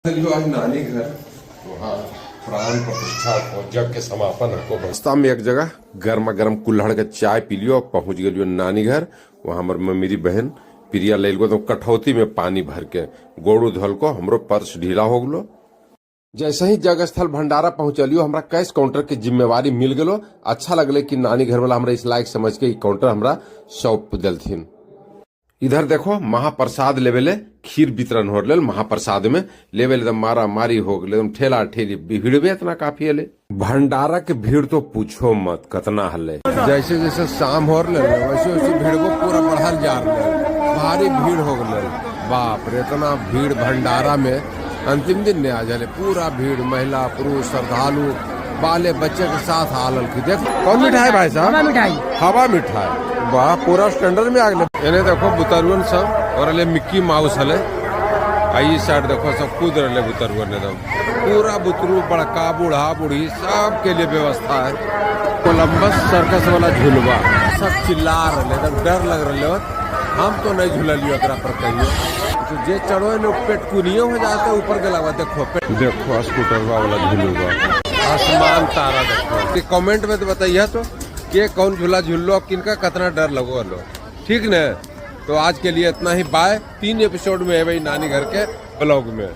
चलियो आज नानी घर, वहाँ प्राण प्रतिष्ठा यज्ञ के समापन हको। रास्ता में एक जगह गर्मा गर्म कुल्हड़ के चाय पी लियो, पहुंच गेलियो नानी घर। वहाँ हमर मम्मीरी बहन प्रिया ले तो कठौती में पानी भर के गोड़ू धोल को हमरो पर्स ढीला हो गलो। जैसे ही जग स्थल भंडारा पहुंचलियो, हमरा कैश काउंटर के जिम्मेवारी मिल गलो। अच्छा लगले कि नानी घर वाला हमरा इस लायक समझ के ई काउंटर हमरा सौंप दिलथिन। इधर देखो महाप्रसाद लेवेले खीर वितरण हो रहा, महाप्रसाद में लेवेले एकदम मारा मारी हो गए, एकदम ठेला ठेली, भीड़ भी इतना काफी हले। भंडारा के भीड़ तो पूछो मत कतना हले। जैसे जैसे शाम हो रहे वैसे वैसे भीड़ को पूरा बढ़ल जा रहा, भारी भीड़ हो गए। बाप रे, इतना भीड़ भंडारा में अंतिम दिन ने आ जाले, पूरा भीड़, महिला पुरुष श्रद्धालु बाले बच्चे के साथ आलल की। देख कौन मिठाई भाई साहब? हवा मिठाई। हवा मिठाई, वाह, पूरा स्टैंडर्ड में आ गए। एने देखो बुतरुअन सब और अले मिक्की माउस हले। आई साइड देखो सब कूद रहे बुतरुअन, एकदम पूरा बुतरू, बड़का बूढ़ा बूढ़ी सब के लिए व्यवस्था है। कोलंबस सर्कस वाला झूलवा सब चिल्ला रहे, एकदम डर लग रहे। हम तो नहीं झूललियो एकरा पर कहियो। तो जे चढ़ो ने पेट कुनियो हो जाता है ऊपर के अलावा। देखो देखो स्कूटर वाला झूलवा, आसमान तारा देखो। कमेंट में तो बताइए तो के कौन झूला झूलो, किनका कितना डर लगो लो, ठीक न? तो आज के लिए इतना ही, बाय। 3 एपिसोड में है भाई नानी घर के ब्लॉग में।